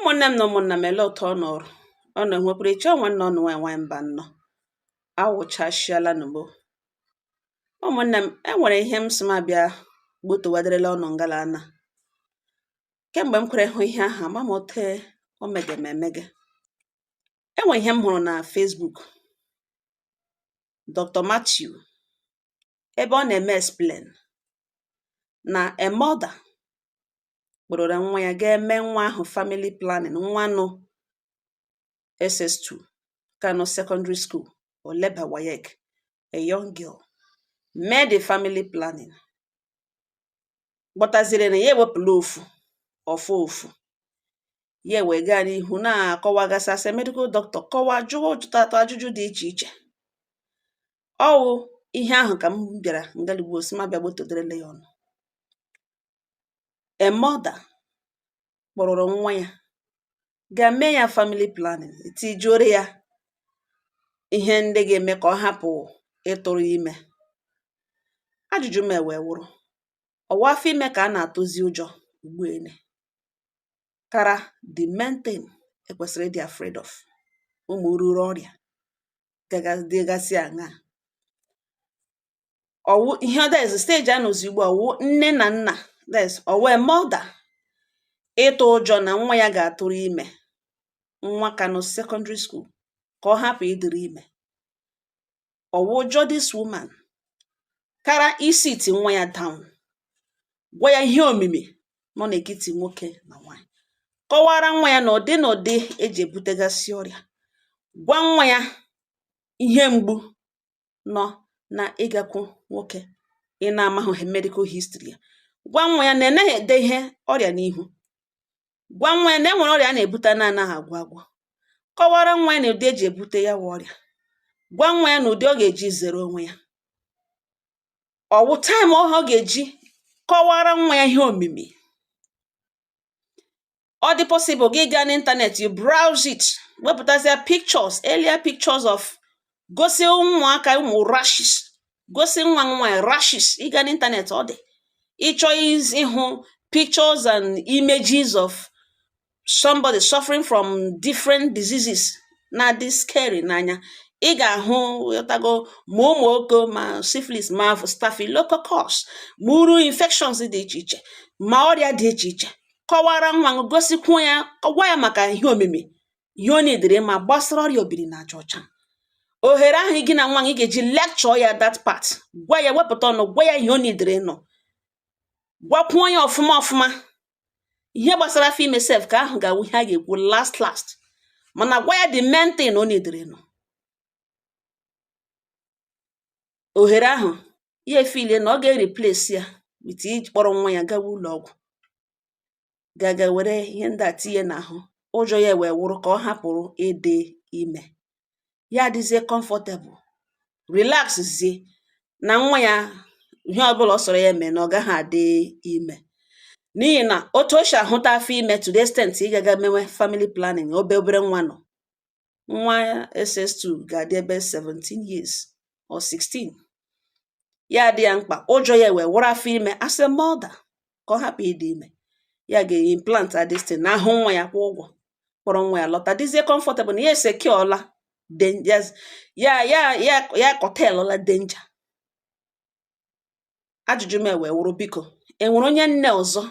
Ụmụ̀nnē m nà ụmụ̀nnà m, ele otu ọ nọ̀rọ̀ ọ nọ̀ nwekwara iche nwanne ọnụ nwaanyị nwaanyị mba nnọọ awụchasịala nùmo. Ụmụ̀nnē m, e nwèrè ihe m sị m abịa gbutuwaderela ọnụ ngala ana kemgbe m kwere hụ ihe ahụ, ama m ote o mege m emege. E nwèrè ihe m hụrụ na Facebook, Dr. Matthew, ebe ọ na-eme explain na a mother kpọrọ nwa ya ga-eme nwa ahụ family planning, nwa nọ SS2, ka nọ secondary school, o leba WAEC, a young girl, mee the family planning, kpọtaziri na ya ewepụla ofu ọfụ ofu ya, wee gaa n'ihu na-akọwagasị as a medical doctor, kọwaa, jụọ jụtatụ ajụjụ dị iche iche. Ọwụ ihe ahụ ka m bịara ngaligbo si m abịa gbotoderele ya ọnụ. A mother kpọrọrọ nwa ya ga mee ya family planning, tijuoro ya ihe ndị ga-eme ka ọ hapụ ịtụrụ ime. Ajụjụ m wee wụrụ, ọwa afọ ime ka a na-atụzi ụjọ ugbu ene kara the main thing ekwesịrị ịdị afraid of, ụmụ ruru ọrịa dịgasị aṅaa? Ọwụ ihe that is stage a nọzi ugbu a, ọwụ nne na nna, that is ọwụ a mother ịtụ ụjọ na nwa ya ga-atụrụ ime, nwa ka nọ secondary school, ka ọ hapụ ịdịrị ime, ọwụ ụjọ this woman kara isit nwa ya down, gwa ya ihe omimi nọ n'etiti nwoke na nwaanyị, kọwara nwa ya na ụdị na ụdị eji ebutegasị ọrịa, gwa nwa ya ihe mgbu nọ na ịgakwu nwoke ị na-amaghị medical history ya, gwa nwa ya na enaghị ede ihe ọrịa n'ihu, gwa nwa ya na e nwere ọrịa a na-ebute na-anaghị agwọ agwọ, kọwara nwa ya na ụdị eji ebute ya wụ ọrịa, gwa nwa ya na ụdị ọ ga-eji zere onwe ya. Ọwụ time ọ ga-eji kọwara nwa ya ihe omimi? Ọ dị possible gị gaa n'internet, you browse it, wepụtasịa pictures, earlier pictures of, gosi ụmụaka ụmụ rashes, gosi nwa nwaanyị rashes. Ịga n'internet, ọ dị, ịchọ ịhụ pictures and images of somebody suffering from different diseases na-adị scary n'anya, ị ga-ahụ, ghọtago, ma ụmụ oko, ma syphilis, ma staphylococcus, ma uru infections dị iche iche, ma ọrịa dị iche iche. Kọwara nwa gị, gosikwuo ya, gwa ya maka ihe omimi, ihe ọ nidiri ma gbasara ọrịa obiri na aja ọcha. Ohere ahụ gị na nwa gị ga-eji lecture ya that part, gwa ya, wepụta ọnụ gwa ya ihe ọ nidiri ịnụ, gwakwuo ya ọfụma ọfụma. Ihe gbasara afọ ime sef, ka ahụ ga-awụ ihe a ga-ekwu last last, mana gwa ya the main thing ọ nidiri ịnụ. Ohere ahụ ya efilie na ọ ga-replace ya with ịkpọrọ nwa ya gawa ụlọ ọgwụ, ga-aga were ihe ndị a tinye n'ahụ, ụjọ ya wee wụrụ ka ọ hapụrụ ịdị ime. Ya adịzie comfortable, relax zie na nwa ya, ihe ọbụla ọ sọrọ ya mee na ọ gaghị adị ime, n'ihi na otu o si ahụta afọ ime to the extent ịgaga mewe family planning, obe obere nwa nọ, nwa SS2 ga-adị ebe 17 years or 16, ya adị ya mkpa, ụjọ ya wee wụrụ afọ ime. As a mother, ka ọ hapụ ịdị ime, ya ga-implant this thing n'ahụ nwa ya, kwụ ụgwọ, kpọrọ nwa ya lọta, dịzie comfortable na ya esecureola ya ya ya ya curtailola danger. Ajụjụ m wee wụrụ, biko, enwere onye nne ọzọ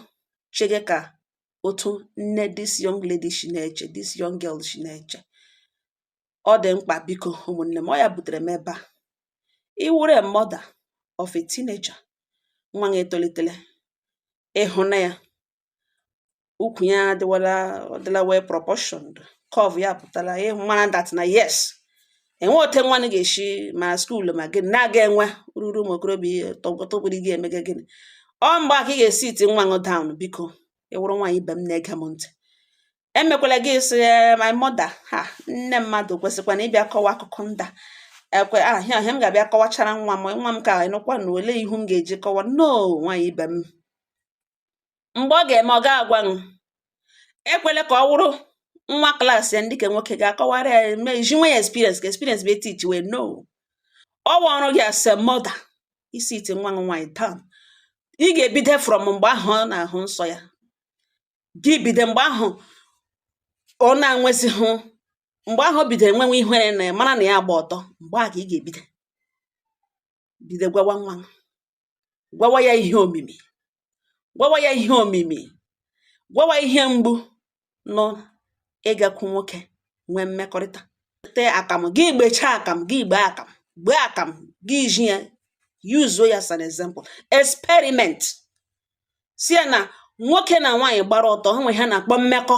chege ka otu nne this young lady shi na-eche, this young girl shi na-eche? Ọ dị mkpa, biko, ụmụnne m, ọ ya butere m ebe a. Ị wụrụ a mother of a teenager, nwa gị etolitele, ịhụna ya ukwu ya adịwala, ọ dịla well proportioned, curve ya pụtara, ị mara that na yes, enwe ote nwa gị ga-esi ma school ma gịnị na-aga enwe ruru ụmụ okorobịa tọgbọtọgburu gị emege gịnị. Ọ mgbe a ka ị ga-esi iti nwa gị down. Biko, ị wụrụ nwaanyị ibe m na-ege m ntị, emekwala gị sị my mother ha, nne mmadụ kwesịkwana ịbịa kọwa akụkọ nda ekwe ah ihe m ga-abịa kọwachara nwa m, nwa m ka ịnụkwa na olee ihu m ga-eji kọwa. No, nwaanyị ibe m, mgbe ọ ga-eme, ọ ga-agwa m, ekwele ka ọ wụrụ nwa class ya ndị ke nwoke ga-akọwara ya, mee ji nwe ya experience, ka experience bụ teach wee. No, ọ wụ ọrụ gị as a mother isi ite nwa gị nwaanyị down. Ị ga-ebido from mgbe ahụ ọ na-ahụ nsọ ya, gị bido mgbe ahụ. Ọ na-enwezihụ mgbe ahụ o bidoro enwenwe ihere na mara na ya gba ọtọ. Mgbe ahụ ka ị ga-ebido bido gwawa nwa, gwawa ya ihe omimi, gwawa ya ihe omimi, gwawa ihe mgbu nọ ịgakwu nwoke nwee mmekọrịta. Tee akamụ gị, gbechaa akamụ gị, gbee akamụ, gbee akamụ gị, ji ya use ya as an example experiment. Si ya na nwoke na nwaanyị gbara ọtọ, ha nwe ha na-akpọ mmekọ.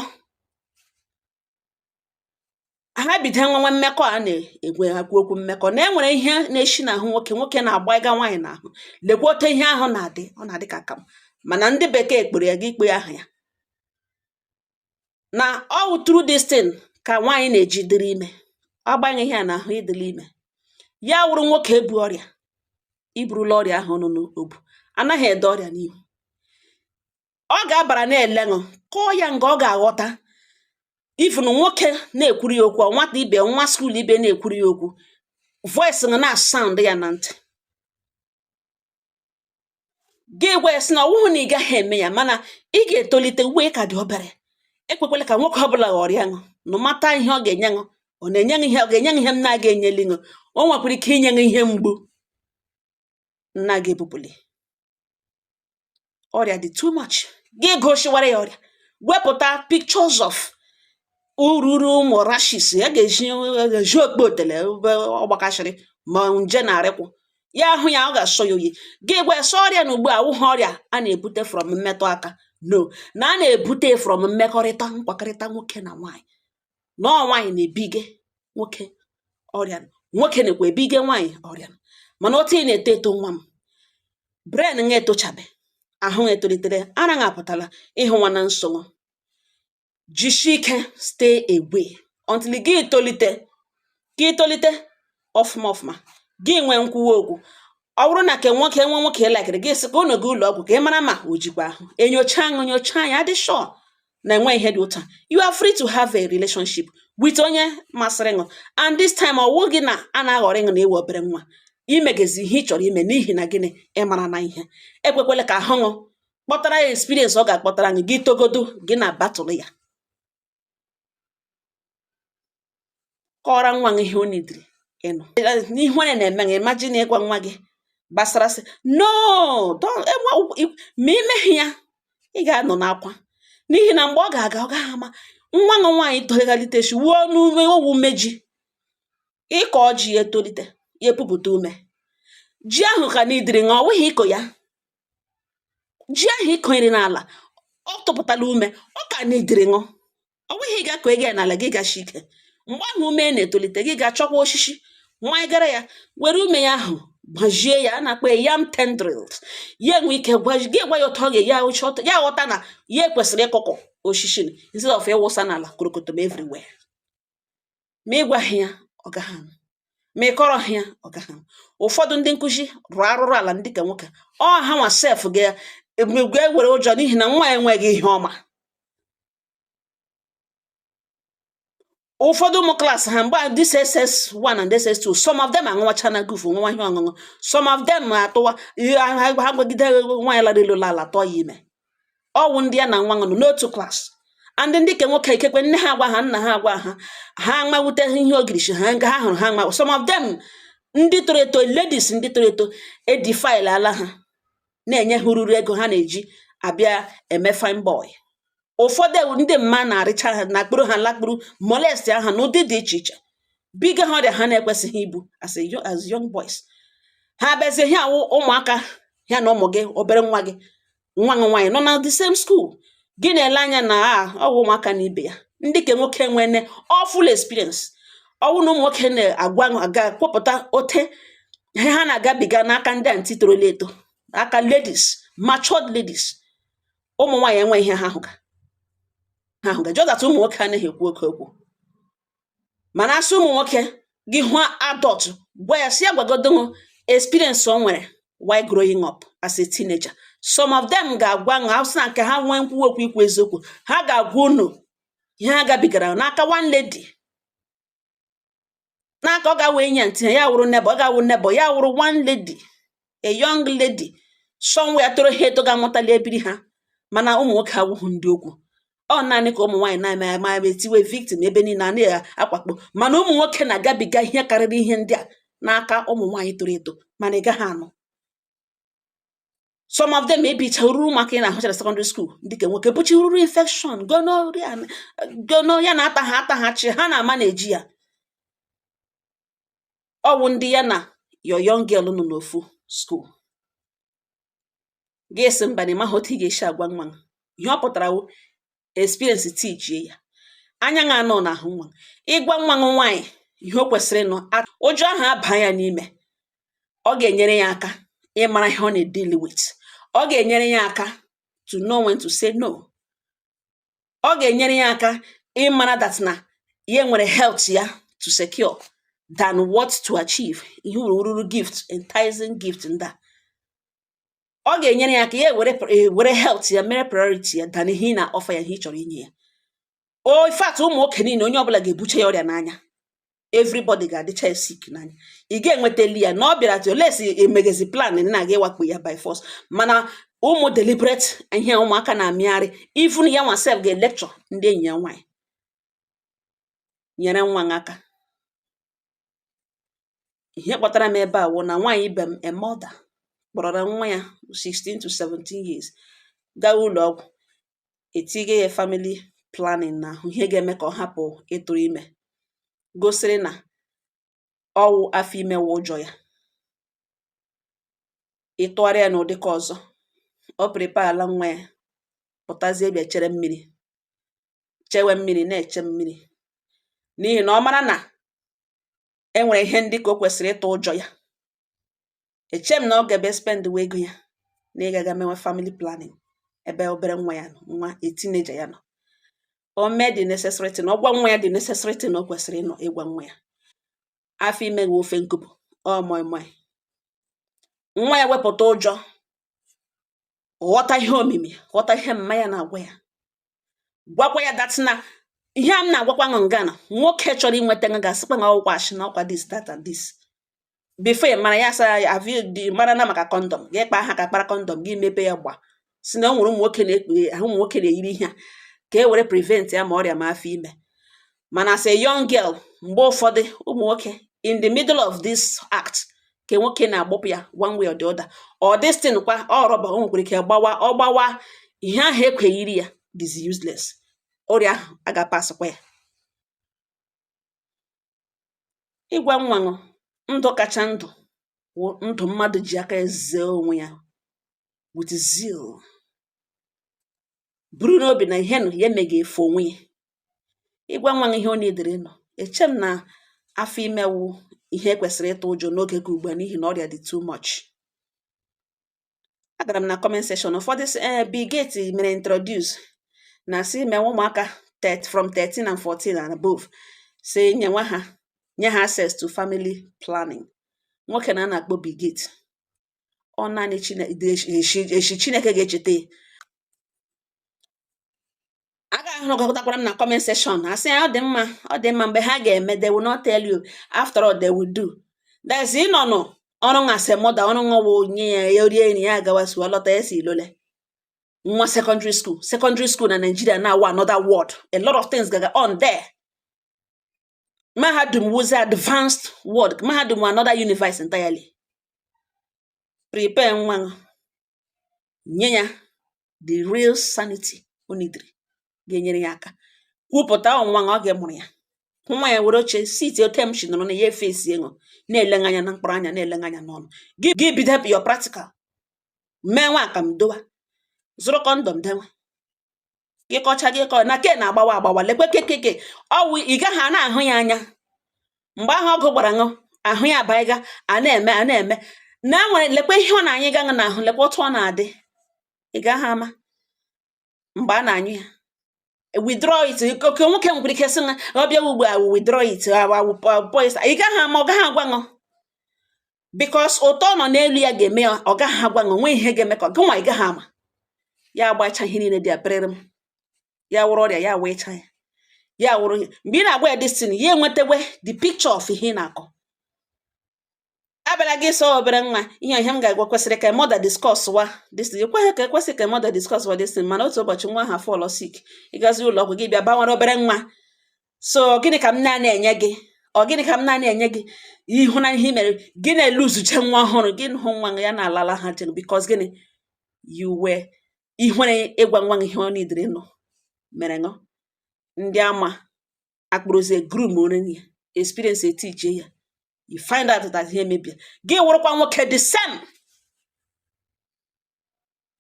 Ha bido nwenwe mmekọ a na-egwe akwu okwu mmekọ, na e nwere ihe na-eshi n'ahụ nwoke, nwoke na-agba ịga nwaanyị n'ahụ. Lekwa otu ihe ahụ na-adị, ọ na-adị ka akamụ, mana ndị bekee kpere ya gị kpee aha ya na ọ wụ through this thing ka nwaanyị na-eji dịrị ime. Ọ gbanye ihe a n'ahụ, ịdịrị ime ya wụrụ nwoke ebu ọrịa, iburula ọrịa ahụ nọ n'obu. Anaghị ede ọrịa n'ihu, ọ ga-abara na-ele ṅụ kọọ ya nga ọ ga-aghọta. Even nwoke na-ekwuru ya okwu, nwata ibe, nwa school ibe na-ekwuru ya okwu, voice na sound ya na ntị. Gị gwa ya sị na ọ wụghụ na ị gaghị eme ya, mana ị ga-etolite. Ugbu ị ka dị obere, ekwekwala ka nwoke ọbụla ghọrọ ṅụ nụ mata ihe ọ ga-enye ṅụ. Ọ na-enye ṅụ ihe, ọ ga-enye ṅụ ihe m na-aga enyeli ṅụ. O nwekwara ike inye ṅụ ihe mgbu nna ga-ebupụli ọrịa dị too much. Gị gosiwara ya ọrịa, wepụta pictures of ururu ụmụ rashes ya ga-eji eji okpo otele ebe ọ gbakashịrị ma nje na-arịkwụ ya ahụ ya, ọ ga-asọ ya oyi. Gị gwa ya sọ ọrịa na ugbu a awụghị ọrịa a na-ebute from mmetụ aka, no, na a na-ebute from mmekọrịta, nkwakọrịta nwoke na nwaanyị, na ọ nwaanyị na-ebige nwoke ọrịa, nwoke na-ekwa ebige nwaanyị ọrịa. Mana otu ị na-eto eto, nwa m, brain nga etochabe, ahụ etolitere, ara nga apụtala, ịhụ nwa na nsogbu, jisie ike stay away until gị tolite, gị tolite ọfụma ọfụma, gị nwee nkwuwa okwu. Ọ bụrụ na ke nwoke nwe nwoke likeri gị, sị ka unu gaa ụlọ ọgwụ ka ị mara ma o jikwa ahụ enyocha aṅụ, nyocha ya, adị sure na enwe ihe dị ụta, you are free to have a relationship with onye masịrị ṅụ. And this time, ọwụ gị na a na-aghọrị ṅụ na ewe obere nwa imegezi ihe ị chọrọ ime. N'ihi na gịnị? Ịmara na ihe ekwekwele ka ahụ ṅụ kpọtara ya experience ọ ga-akpọtara gị. Gị togodo gị na battle ya, kọọrọ nwa gị ihe o nidiri ịnụ n'ihu onye na-eme gị. Imagine ịgwa nwa gị gbasara sị no, don't ma imeghi ya, ị ga-anọ n'akwa, n'ihi na mgbe ọ ga-aga, ọ gaghị ama. Nwa gị nwaanyị tolite wuo n'ume owu umeji, ịkọ ji ya etolite, ya epupụta ume ji ahụ ka n'idiri ṅụ. Ọ wụghị ịkọ ya, ji ahụ ịkọnyere n'ala, ọ tụpụtala ume, ọ ka n'idiri ṅụ. Ọ wụghị ị ga-akọ ego ya n'ala, gị gashi ike. Mgbe ahụ ume na-etolite, gị ga-achọkwa osisi nwa gara ya, were ume ya ahụ gbajie ya, a na-akpọ ya yam tendrils. Ya enwe ike gị gwa ya otu ọ ga-ya ya ghọta na ya ekwesịrị ịkụkụ osisi instead of ịwụsa n'ala korokotom everywhere. Ma ị gwaghị ya, ọ gaghị anụ. Ma ị kọrọghị ya, ọ gaghị anụ. Ụfọdụ ndị nkụzi rụrụ arụrụ ala, ndị ka nwoke ọ ha nwa sef ga-ewere ụjọ n'ihi na nwa enweghị ihe ọma. Ụfọdụ ụmụ class ha mgbe this SS1 and SS2, some of them aṅụwacha na gufu, nwa ihe ọṅụṅụ. Some of them atụwa ha gwagide nwaanyị lara elu ala tụọ ya ime. Ọwụ ndị ya na nwa nọ n'otu class. And ndị ke nwoke, ikekwe nne ha agwa ha, nna ha agwa ha, ha mawute ihe ogirishi ha nga ha hụrụ ha ma some of them ndị toro eto, ladies ndị toro eto, edefile ala ha, na-enye ha ururu ego ha na-eji abịa eme fine boy. Ụfọdụ ndị mma na-arịcha ha na akpụrụ ha lakpụrụ, molest ha n'ụdị dị iche iche, biga ha ọrịa ha na-ekwesịghị ibu as young boys. Ha bịazie ha awụ ụmụaka ya na ụmụ gị, obere nwa gị, nwa gị nwaanyị nọ na the same school. Gị na-ele anya na a ọ wụ ụmụaka na ibe ya. Ndị ke nwoke nwene awful experience. Ọwụ na ụmụ nwoke na-agwa aga kwupụta ote ihe ha na-agabiga n'aka ndị aunty torola eto, aka ladies, matured ladies. Ụmụ nwaanyị enwe ihe ha hụga, ha hụga just that ụmụ nwoke anaghị ekwu oke okwu. Mana asị ụmụ nwoke, gị hụ adult, gwa ya si ya gwagodo experience o nwere while growing up as a teenager. Some of them ga-agwa ṅụ asị na nke ha nwee nkwuwa okwu, ikwu eziokwu, ha ga-agwa unu ihe ha gabigara n'aka one lady, n'aka ọ ga-awe enyi aunty ya wụrụ neighbor, ọ ga-awụ neighbor ya wụrụ one lady, a young lady somewhere toro ha eto, ga-amụtali ebiri ha. Mana ụmụ nwoke awụghị ndị okwu. Ọ naanị ka ụmụ nwaanyị na-eme ma etiwe victim ebe niile a na-akwakpo, mana ụmụ nwoke na-agabiga ihe karịrị ihe ndị a n'aka ụmụ nwaanyị toro eto, mana ị gaghị anụ. Some of them ebicha ruru ụmụaka ị na-ahụcha na secondary school, ndị ka nwoke bụchi ruru infection, gonorrhea, gono ya na-ata ha, ata ha chi ha na-ama na-eji ya. Ọwụ ndị ya na your young girl nọ n'ofu school ga-esi mba na ịmaghị otu ị ga-esi agwa nwa gị. Ihe ọ pụtara wụ experience teachie ya anya ṅa anọ n'ahụ nwa. Ịgwa nwa gị nwaanyị ihe o kwesịrị ịnụ, ụjọ ahụ aba ya n'ime, ọ ga-enyere ya aka ịmara ihe ọ na-deal with. Ọ ga-enyere ya aka to know when to say no. Ọ ga-enyere ya aka ịmara that na ya nwere health ya to secure than what to achieve ihe ururu gift, enticing gift ndị a. Ọ ga-enyere ya aka ya were health ya mere priority ya than ihe ị na-offer ya, ihe ị chọrọ inye ya. O in fact, ụmụ nwoke niile, onye ọbụla ga-ebuche ya ọrịa n'anya. Everybody ga-adịcha ya sick n'anya. Ị ga-enwetali ya na ọ bịara to lesi emegezi plan na-aga ịwakpo ya by force, mana ụmụ deliberate ihe ụmụaka na-amịgharị. Even ya nwa sef ga-lecture ndị enyi ya nwaanyị. Nyere nwa gị aka. Ihe kpọtara m ebe a wụ na nwaanyị ibe m, a mother, kpọrọrọ nwa ya 16 to 17 years gaa ụlọ ọgwụ, etige ya family planning na ahụ, ihe ga-eme ka ọ hapụ ịtụrụ ime, gosiri na ọwụ afọ ime wụ ụjọ ya. Ịtụgharị ya n'ụdị ka ọzọ, ọ prepare ala nwa ya pụtazie, bịa chere mmiri, chewe mmiri, na-eche mmiri, n'ihi na ọ mara na e nwere ihe ndị ka o kwesịrị ịtụ ụjọ ya. Eche m na ọ ga-ebe spend wa ego ya na ịgaga mewe family planning ebe obere nwa ya nọ, nwa a teenager ya nọ. O mee the necessary thing, ọ gwa nwa ya the necessary thing o kwesịrị ịnọ ịgwa nwa ya. Afọ ime gị ofe nkụpụ ọ moi moi. Nwa ya wepụta ụjọ, ghọta ihe omimi, ghọta ihe mma ya na-agwa ya. Gwakwa ya that na ihe a m na-agwakwa ṅụ nga na nwoke chọrọ inweta ṅụ ga-asịkwa na ọgwụkwa ashị na ọkwa this, that and this. Before ị mara ya, asa ya have you mara na maka condom gị kpa ha ka kpara condom gị mepe ya, gba si na o nwere ụmụ nwoke na-ekpu ahụ, ụmụ nwoke na-eyiri ihe a ka e were prevent ya ma ọrịa ma afọ ime. Mana as a young girl, mgbe ụfọdụ ụmụ nwoke, in the middle of this act, ka nwoke na-agbapụ ya one way or the other, or this thing kwa ọ rọba, o nwekwara ike gbawa, ọ gbawa ihe ahụ ekweghiri ya is useless. Ọrịa ahụ a ga-apasịkwa ya. Ịgwa nwa ṅụ ndụ kacha ndụ wụ ndụ mmadụ ji aka eze onwe ya with zeal, buru n'obi na ihe nụ ya emega efu onwe ya. Ịgwa nwa ṅụ ihe ọ na-edere nọ, eche m na afọ ime wụ ihe ekwesịrị ịtụ ụjọ n'oge ka ugbu a, n'ihi na ọrịa dị too much. Agara m na comment section, ụfọdụ sị ee, Bill Gates mere introduce na si mewe ụmụaka from 13 and 14 and above, si nyewa ha, nye ha access to family planning. Nwoke na a na-akpọ Bill Gates, ọ naanị eshi Chineke ga-echeta ya. Aga ahụgọtakwara m na comment section, asị ya ọ dị mma, ọ dị mma. Mgbe ha ga-eme, they will not tell you. After all, they will do. That's ịnọ nọ ọrụ nwa asị mother, ọrụ nwa wụ nye ya, ya rie nri, ya agawa suo lọta, ya si lole nwa secondary school. Secondary school na Nigeria now another world, a lot of things gaga on there. Mahadum wụzi advanced world, mahadum another universe entirely. Prepare nwa, nye ya the real sanity o nidiri ga-enyere ya aka kwupụta ọnwa ọ ga-emụrụ ya. Nwa ya were oche sit ote m shi nọrọ na ya efe esi ṅụ, na-ele anya na mkpụrụ anya, na-ele anya n'ọnụ gị. Gị bido your practical, mee nwa akam dowa, zụrụ condom dewe gị, kọcha gị kọ na ke na-agbawa agbawa. Lekwe kekeke ọwụ, ị gaghị a na-ahụ ya anya. Mgbe ahụ ọgụ gbara ṅụ ahụ ya abaiga a na-eme a na-eme na nwere. Lekwe ihe ọ na-anyị gaṅụ n'ahụ, lekwe otu ọ na-adị, ị gaghị ama mgbe a na-anyụ ya. Withdraw it. Oke nwoke nwekwara ike sị na ọ bịa ugbu a, withdraw it poison, ị gaghị ama, ọ gaghị agwa ṅụ, because ụtọ nọ n'elu ya ga-eme ya ọ gaghị agwa ṅụ. Nwe ihe ga-eme ka gị nwa ị gaghị ama ya agbacha ihe niile dị apịrịrị m, ya wụrụ ọrịa, ya wee ya ya wụrụ. Mgbe ị na-agwa ya destiny ya, enwetawe the picture of ihe ị na-akọ. Abịala gị sọ obere nwa ihe m ga-agwa, kwesịrị ka mother discuss wa this thing. Ekweghị ka ekwesị ka mother discuss wa this thing. Mana otu ụbọchị nwa ahụ fall sick, ịgazi ụlọ ọgwụ, gị bịa bawara obere nwa. So gịnị ka m na-enye gị? Ọ gịnị ka m na-enye gị? Ihu na ihe i mere gị na-eluzuche nwa ọhụrụ gị, hụ nwa ya na-alala ha jen, because gịnị? You were ihere ịgwa nwa gị ihe ọ nidiri ịnụ mere ṅụ. Ndị ama akpụrụzie groom ore ya, experience etiche ya, you find out that ihe mebie. Gị wụrụkwa nwoke, the same.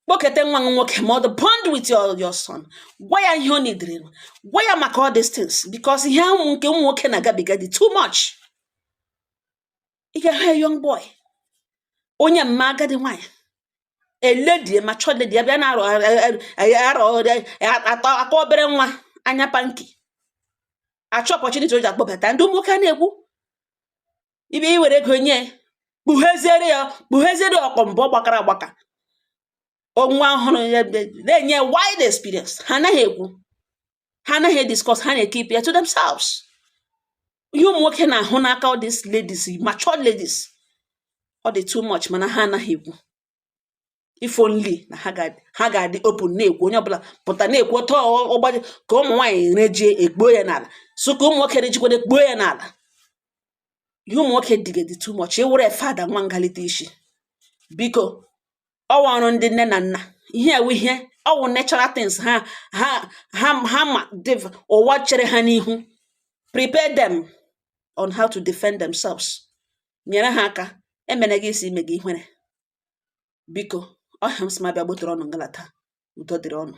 Kpọkete nwa gị nwoke ma ọ dị, bond with your son, gwa ya ihe ọ nidiri, gwa ya maka all these things, because ihe ụmụ nke ụmụ nwoke na-agabiga dị too much. Ị ga-ahụ a young boy, onye mma, agadi nwanyị, a lady, a mature lady, abịa na-arọ arọ atọ aka obere nwa anya panki, achọ opportunity o ji akpọbata ndị ụmụ nwoke a na-ekwu ibe i were ego nye, kpugheziere ya, kpugheziere ya ọkpọ mbụ ọ gbakara agbaka nwa ọhụrụ ya, na-enye wide experience. Ha anaghị ekwu, ha anaghị discuss, ha na-ekeep ya to themselves. Ihe ụmụ nwoke na-ahụ n'aka all these ladies, mature ladies, ọ dị too much, mana ha anaghị ekwu. If only na ha ga-adị open na-ekwu, onye ọbụla pụta na-ekwu otu ọgbaji ka ụmụ nwaanyị rejie ekpuo ya n'ala, so ka ụmụ nwoke rejikwado ekpuo ya n'ala. Ihe ụmụ nwoke dịga dị too much. Ịwụrụ fada nwa ngalite isi, biko, ọwa ọrụ ndị nne na nna. Ihe ewu ihe ọwụ natural things ha ma dị ụwa chere ha n'ihu. Prepare them on how to defend themselves. Nyere ha aka. Emene gị isi ime gị ihere. Biko, ọhịa m sị ma bịa gbotere ọnụ ngalata. Udo dịrị ọnụ.